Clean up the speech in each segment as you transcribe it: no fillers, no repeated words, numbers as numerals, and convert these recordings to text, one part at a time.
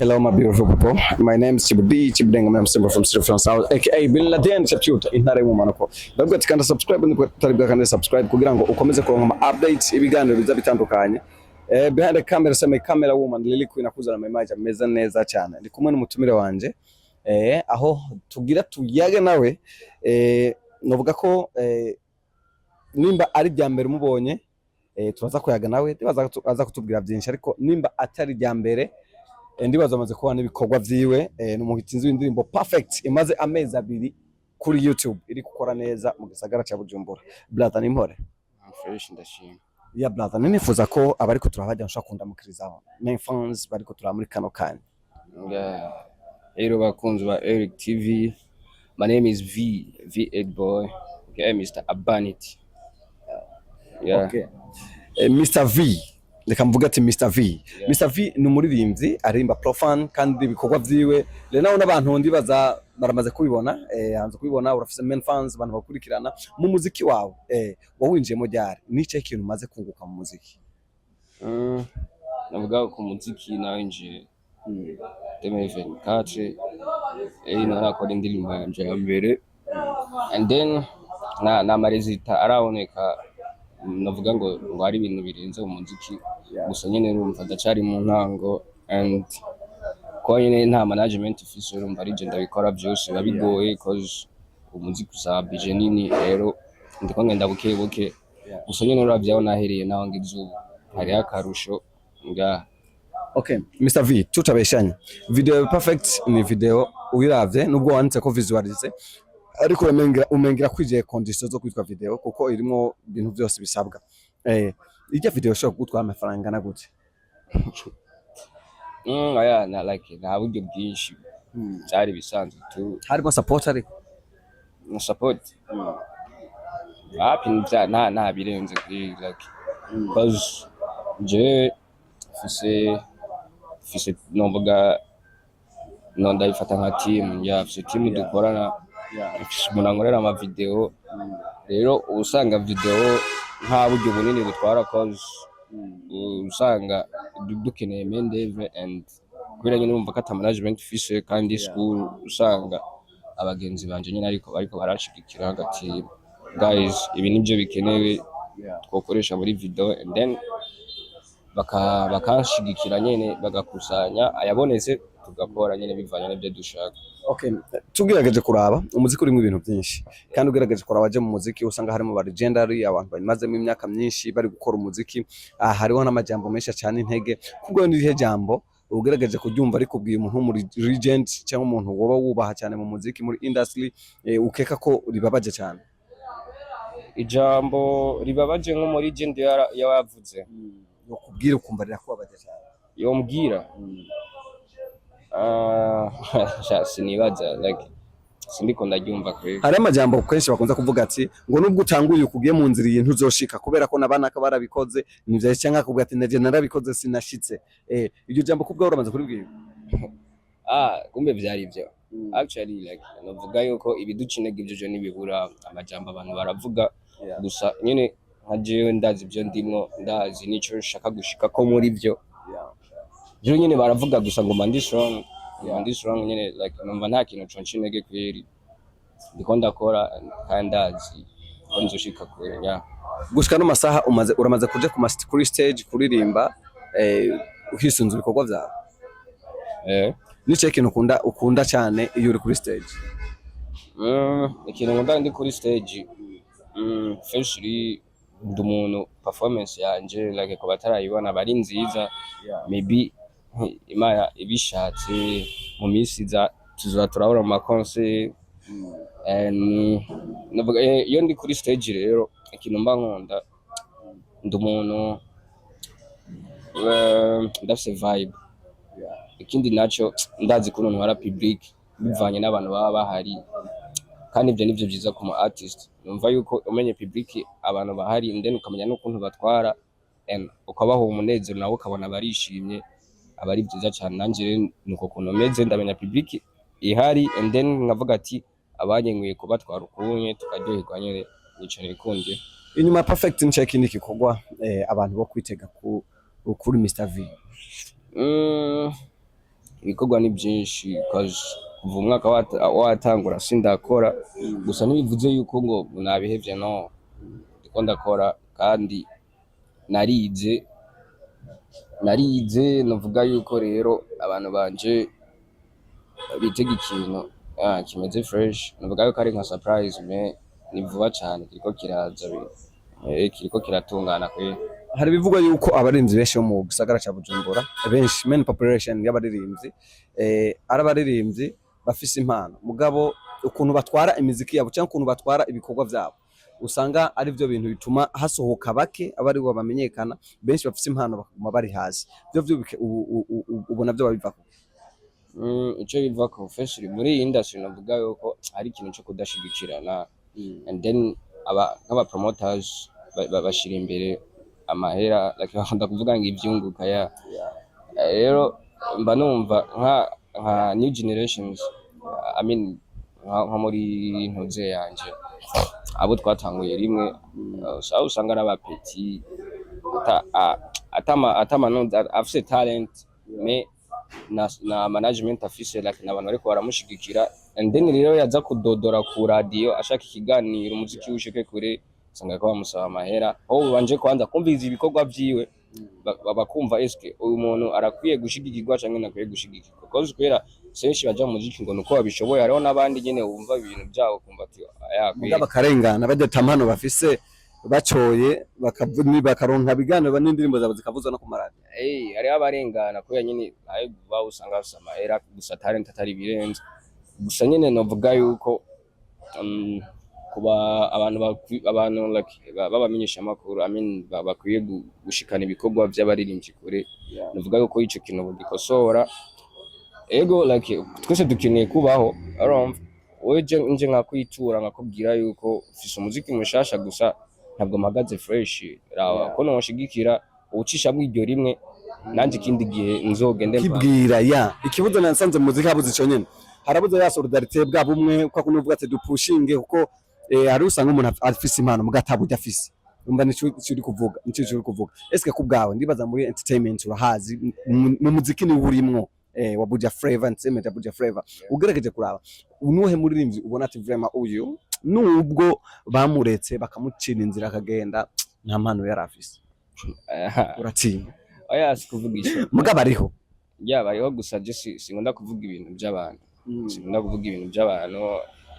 Hello, my beautiful people. My name is Chibudi Chibudenga Member from City of South, aka Bin Laden Chapchuta intare mu manuko. Ndavuga ati kanda subscribe niko tutari bwa subscribe kugira ngo ukomeze kuronka ama updates, ibiganiro biza bitandukanye. Behind the camera sema camera woman Lily Queen akuzana ama image ameze neza cyane. Ndi kumwe n'umutumire wanje aho tugira tuyage nawe. Novuga ko nimba ari rya mbere umubonye, turaza kuyaga nawe, ndibaza aza kutubwira byinshi, ariko nimba atari rya mbere, ndibaza amaze kubona ibikorwa vyiwe. Ni umuhitinzi w'indirimbo Perfect imaze amezi 2 kuri YouTube, iri gukora neza mu gisagara ca Bujumbura. Brother, nimpore? Fresh, ndashima. Ya brother, nifuza ko abariko turabajya nshaka kundamukiriza main fans bariko turaba muri kano kanya. Yeah. Hello bakunzi ba Eric TV. My name is V, V8 Boy. Okay, Mr. Abanit. Yeah. Okay. Mr V, reka mvuge ati Mr V. Mr V ni umuririmbyi aririmba profane, kandi ibikorwa vyiwe rero naho n'abantu ndibaza baramaze kubibona, hanze kubibona. Urafise main fans, abantu bakurikirana mu muziki wawe. Wawinjiyemo ryari? Nice kintu umaze kunguka mu muziki? Navuga ku muziki nawinjiye 2024, niho nakora indirimbo yanje ya mbere, and then na ma résultats araboneka. Navuga ngo hari ibintu birenze mu muziki, gusa nyene urumva ndacari mu ntango, and kuba nyene nta management ifise, urumva ari je ndabikora byose, biba bigoye cause umuziki usaba budget nini. Rero ndiko ngenda buke buke, gusa nyene uravye aho nahereye naho ngize ubu, hariho akarusho ngaha. Okay, Mr V, tutabeshanya. Video ya Perfect ni video uyiravye, nubwo wanditse ko visualize, ariko umengira kwigiye conditions zo kwitwa video, kuko irimo ibintu byose bisabwa. Ijya video ushobora kugutwara amafaranga angana gute? Oya, na like nta buryo bwinshi, byari bisanzwe tu. Harimo support ariko? Na support wapi, nta birenze kuri, like cause je mfise novuga no ndabifata nka team ya mfise team dukorana, mfise umuntu ankorera ama video. Rero uba usanga video nta buryo bunini butwara, cause usanga dukeneye main d'oeuvre, and kubera nyine urumva ko ata management ifise kandi school, usanga abagenzi banje nyine ariko bariko baranshigikira hagati: "Guys, ibi nibyo bikenewe twokoresha muri video," and then bakanshigikira nyene, bagakusanya ayabonetse, tugakora nyene bivanye n'ibyo dushaka. Okay, tugerageje kuraba, umuziki urimo ibintu byinshi, kandi ugerageje kuraba aje mu muziki usanga harimo ba legendary, abantu bamazemo imyaka myinshi bari gukora umuziki. Hariho n'amajambo menshi acana intege. Kubwo ni irihe jambo ugerageje kuryumva ariko ubwiye umuntu w'umu legend cyangwa umuntu woba wubaha cyane mu muziki, muri industry, ukeka ko ribabaje cyane? Ijambo ribabaje nko muri legend yavuze? Yokubwira ukumva rirakubabaje cyane. Yombwira? Ah, sha, sinibaza, like sindiko ndaryumva kweli. Hari amajambo kenshi bakunze kuvuga ati ngo nubwo utanguye ukugiye mu nzira iyi ntuzoshika, kubera ko nabanaka barabikoze nivyo, cyangwa akubwira ati naje narabikoze sinashitse. Iryo jambo kubwawe uramaze kuribwira? Ah, kumbe vyari ivyo. Actually, like navuga yuko ibiduca intege ivyo vyo ntibibura, amajambo abantu baravuga, gusa nyene nka jewe ndazi ivyo ndimwo, ndazi nico nshaka gushika ko muri vyo. Rero nyene baravuga, gusa nguma ndi strong, nguma ndi strong nyene, like numva nta kintu conca intege kweri, ndiko ndakora kandi ndazi ko nzoshika kure, yeah. Gushika no masaha umaze, uramaze kuja kuri stage kuririmba, uhisunza ibikorwa vyawe? Eh. Nico kintu ukunda cyane iyo uri kuri stage? Ikintu nkunda ndi kuri stage, firstly ndi umuntu performance yanje, like ku batarayibona, aba ari nziza. Maybe Imana ibishatse mu minsi iza tuzoba turabona mu ma concert. And navuga, iyo ndi kuri stage rero, ikintu mba nkunda, ndi umuntu ndafise vibe. Ikindi naco, ndazi ukuntu ntwara public bivanye n'abantu baba bahari, kandi ivyo nivyo vyiza ku mu artist. Numva yuko umenye public, abantu bahari, and then ukamenya n'ukuntu batwara and ukabaha umunezero, nawe ukabona barishimye, aba ari vyiza cane. Nanje rero nuko kuntu meze, ndamenya public ihari and then nkavuga ati abanye nkwiye kubatwara ukunye tukaryoherwa nyene, nico nikundiye. Inyuma ya Perfect nico ikindi gikorwa abantu bo kwitega kuri Mr V? Mm, Ibikorwa ni byinshi, cause kuva umwaka watangura sindakora. Gusa ntibivuze yuko ngo nabihevye, no ndiko ndakora kandi narize, narize. Novuga yuko rero abantu banje bitega ikintu kimeze fresh. Novuga yuko ari nka surprise, mais ni vuba cane, kiriko kiraza, kiriko kiratungana kwe. Hari ibivugwa yuko abaririmbyi benshi bo mu gisagara ca Bujumbura, benshi, main population y'abaririmbyi, ari abaririmbyi bafise impano, mugabo ukuntu batwara imiziki yabo cyangwa ukuntu batwara ibikorwa vyabo, usanga ari byo bintu bituma hasohoka bake aba aribo bamenyekana, benshi bafise impano bakaguma bari hasi. Byo ubona byo babivako? Ico bivako, firstly, muri iyi industry novuga yuko hari ikintu co kudashigikirana, and then aba nk'aba promoters bashira imbere amahera, like bakunda kuvuga ngo ivyunguka ya. Rero mba numva nka new generations, I mean, nka muri ntuze yanje, abo twatanguye rimwe, aho usanga ari aba petits atama afise talent, mais na management afise, like n'abantu bariko baramushigikira. And then rero yaza kudodora ku radio ashaka ikiganiro, umuziki ushike kure, usanga ko bamusaba amahera, aho banje kwanza kumviriza ibikorwa vyiwe, bakumva eske uyu muntu arakwiye gushigikirwa canke ntakwiye gushigikirwa, cause kubera benshi baja mu muziki ngo nuko babishoboye, hariho n'abandi nyene wumva ibintu vyabo kumva ati yakwiye. Mugabo akarengana bajya mpano bafise bacoye bakaronka ibiganiro n'indirimbo zabo zikavuzwa no ku maradiyo. Eh, hariho abarengana kubera nyene ayo baba usanga bafise amahera gusa, talent atari birenze. Gusa nyene novuga yuko kuba abantu abantu like babamenyesha amakuru, I mean, bakwiye gushikana ibikorwa vy'abaririmbyi kure. Novuga yuko ico kintu bogikosora. Ego, like twese dukeneye kubaho, urumva wewe nje nkakwitura nkakubwira yuko mfise umuziki mushasha, gusa ntabwo mpagaze fresh, raba ko noshigikira ucishamwo iryo rimwe, nanje ikindi gihe nzogende Kibwira ya ikibuzo nasanze mu muziki habuze ico nyene, harabuze ya solidarité, bwa bumwe, kwa kunuvuga ati dupushinge, kuko hari usanga umuntu afise impano muga ataburyo afise. Umva, nico uri kuvuga, nico uri kuvuga. Eske ku bwawe, ndibaza muri entertainment urahazi, mu muziki ni urimwo, wa Buja Flavor Entertainment ya Buja Flavor, ugerageje kuraba unuhe muririmbyi ubona ati vraiment uyu nubwo bamuretse bakamucira inzira akagenda, nta mpano yari afise, uratinya? Oya, si kuvuga ico. Mugabo ariho? Yaba ariho, gusa je sinkunda kuvuga ibintu by'abantu, sinkunda kuvuga ibintu by'abantu.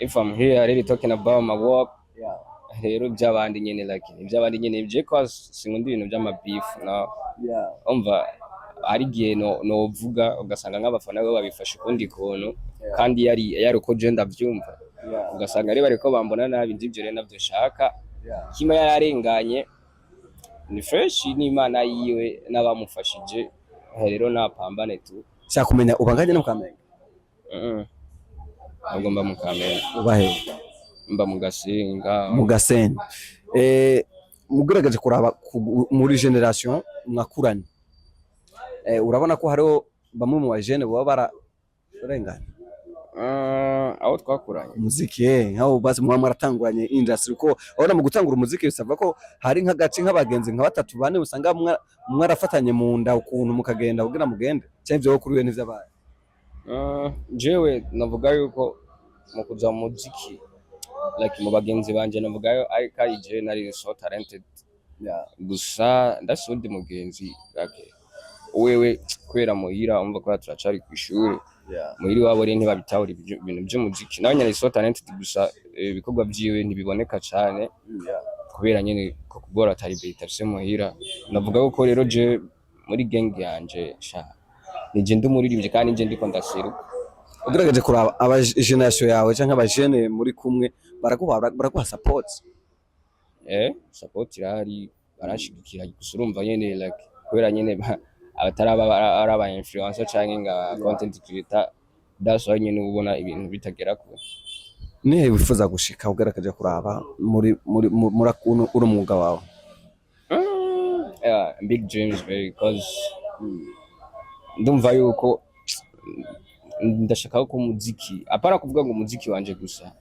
If I'm here really talking about my work, rero by'abandi nyene, like iby'abandi nyene, je ko sinkunda ibintu by'ama beef, no. Umva, hari igihe no novuga ugasanga nk'abafana be babifashe ukundi kuntu, kandi yari uko je ndavyumva, ugasanga ari bariko bambona nabi. Nzi ivyo rero navyo shaka kima yararenganye, ni fresh n'Imana yiwe n'abamufashije, rero napambane tu. Shaka kumenya, ubanganye no Kamenge? Ntabwo mba mu Kamenge. Ubahe? Mba mu Gasenga. Mu Gasenyi. Mugerageje kuraba muri generation mwakuranye, urabona ko hariho bamwe mu bajene baba bararenganye? Aho twakuranye? Umuziki, nkaho basi muba mwaratanguranye industry, ko urabona mu gutangura umuziki bisabwa ko hari nk'agace nk'abagenzi nka batatu bane usanga mwarafatanye mu nda ukuntu mukagenda kugira mugende, cyangwa ivyo kuri we ntivyabaye? Jewe navuga yuko mu kuja mu muziki, like mu bagenzi banje, navuga yo ariko ari jewe nari so talented. Gusa ndafise uwundi mugenzi, like wewe kubera muhira, umva ko turacari kw'ishure, muhira iwabo rero ntibabitahura ibintu vy'umuziki. Nawe nyene so talented, gusa ibikorwa vyiwe ntibiboneka cane kubera nyene ko kubora atari bita afise muhira. Navuga yuko rero je muri gang yanje sha nije ndi umuririmbyi kandi nije ndiko ndaseruka. Ugerageje kuraba aba generation yawe canke abajene muri kumwe, baraguha support? Support irahari, baranshigikira. Gusa urumva nyene, like kubera nyene abataraba ari aba influencer canke nga content creator, that's why nyene ubona ibintu bitagera kure. Nihe wifuza gushika, ugerageje kuraba muri uno mwuga wawe? Yeah, big dreams because ndumva yuko ndashaka ko umuziki, apana kuvuga ngo umuziki wanje gusa,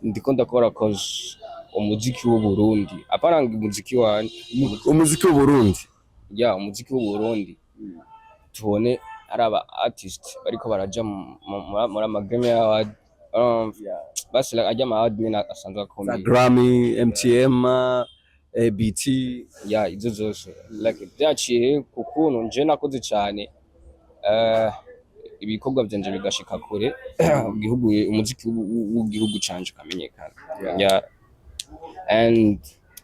ndiko ndakora cause umuziki w'u Burundi, apana ngo umuziki wanje. Umuziki w'u Burundi. Ya, umuziki w'u Burundi tubone ari aba artist bariko baraja muri ama Grammy Award, basi like, ajya ama award nyene asanzwe Za akomeye. Grammy, MTM, ABT. Ya, izo zose like byaciye ku kuntu nje nakoze cyane, ibikorwa byanje bigashika kure, igihugu, umuziki w'igihugu canje ukamenyekana. Yeah. And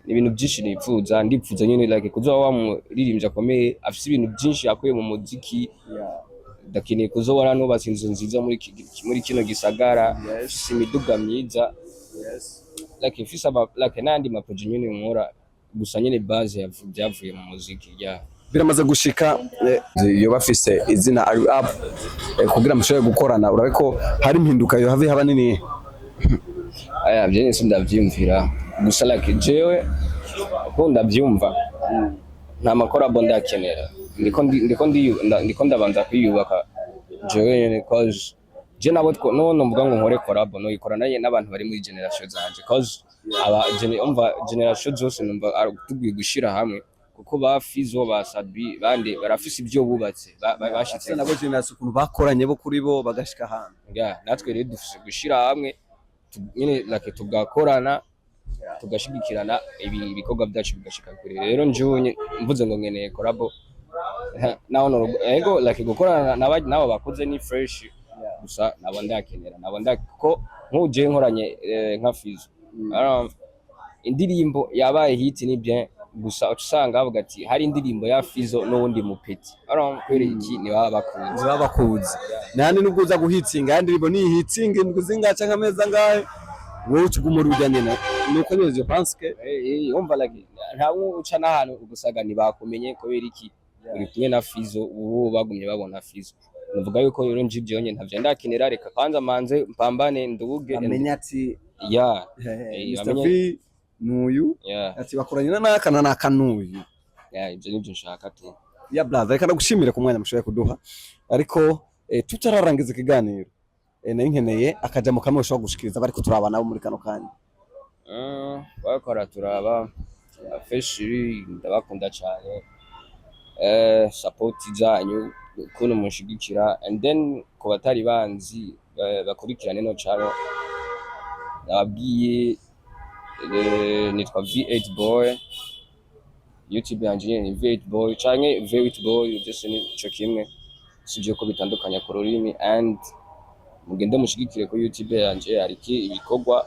ibintu byinshi nipfuza, ndipfuza nyene like kuzoba wa muririmbyi akomeye afise ibintu byinshi yakuye mu muziki. Ndakeneye kuzobona nubatse inzu nziza muri kino gisagara, mfise imiduga myiza, like mfise like n'ayandi ma projets nyene nkora, gusa nyene base byavuye mu muziki, yeah. Biramaze gushika iyo bafise izina ari up, kugira mushobore gukorana, urabe ko hari impinduka yo have haba nini? Aya byo nyine ndavyiyumvira, gusa like jewe uko ndavyumva nta ma collabo ndakenera. Ndiko ndabanza kwiyubaka jewe nyene, cause je nabo no mvuga ngo nkore collabo, no ikora naye n'abantu bari muri generation zanje, cause aba umva generation zose numva tugwiye gushira hamwe, kuko ba Fizo, ba Sabi, bande barafise ibyo bubatse, bashitse. Nabo generation ukuntu bakoranye bo kuri bo bagashika ahantu. Yeah, natwe rero dufise gushira hamwe, nyene like tugakorana, tugashigikirana, ibi ibikorwa byacu bigashika kure. Rero njyewe mvuze ngo nkeneye collabo naho ego like gukorana n'abo bakoze ni fresh, gusa nabo ndakenera, nabo kuko nk'uje nkoranye nka Fizo, urumva, indirimbo yabaye hit ni bien, gusa uca usanga bavuga ati hari indirimbo ya Fizo n'uwundi mupeti, urumva, kubera iki? Ni baba bakunze. Baba bakuzi nani, nubwo uza guhitsinga ya ndirimbo ni hitsinga indwi zingahe canke amezi angahe, wowe ucuguma uri urya nyene, nuko nyene je pense que Umva, like nta uca n'ahantu ugusaga ntibakumenye, kubera iki? Uri kumwe na Fizo, ubu bagumye babona Fizo. Nuvuga yuko rero nje ibyo nyene ntavyo ndakenera, reka kwanza manze mpambane nduge. Bamenye ati ya Mr. bamenye V nuyu, ati bakoranye na naka na naka nuyu. Ya, ibyo nibyo nshaka tu. Ya brother, reka ndagushimire ku mwanya mushoboye kuduha, ariko tutararangiza ikiganiro, nari nkeneye akajambo kamwe ushobora gushikiriza bariko turaba nabo muri kano kanya. Bakora turaba fresh, ndabakunda cyane, support zanyu, ukuntu munshigikira, and then ku batari banzi bakurikirane no channel nababwiye, nitwa V8 Boy. YouTube yanje nyene ni V8 Boy canke V8 Boy, byose ni ico kimwe, sivyo ko bitandukanya ku rurimi. And mugende mushigikire kuri YouTube yanje, hariki ibikorwa,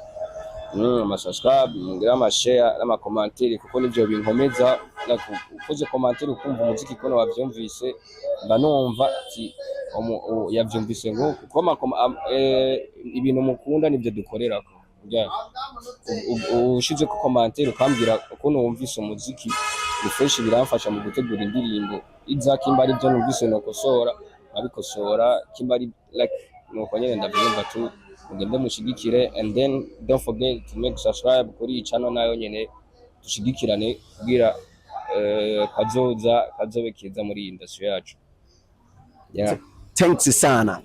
ama subscribe, mugire ama share n'ama commentaire, kuko nivyo binkomeza. Like, ukoze commentaire ukumva umuziki kono wavyumvise, mba numva ati yavyumvise ngo kuko ibintu mukunda nivyo dukorerako. Yeah. Ushize ko commentaire ukambwira ukuntu wumvise umuziki ni fresh, biramfasha mu gutegura indirimbo iza. Kimba ari byo numvise nokosora, nkabikosora, kimba ari like nuko nyene ndavyumva tu. Mugende mushigikire, and then don't forget to make subscribe kuri iyi channel nayo nyene, dushigikirane kugira kazoza kazobe keza muri iyi industry yacu, yeah. Thanks sana.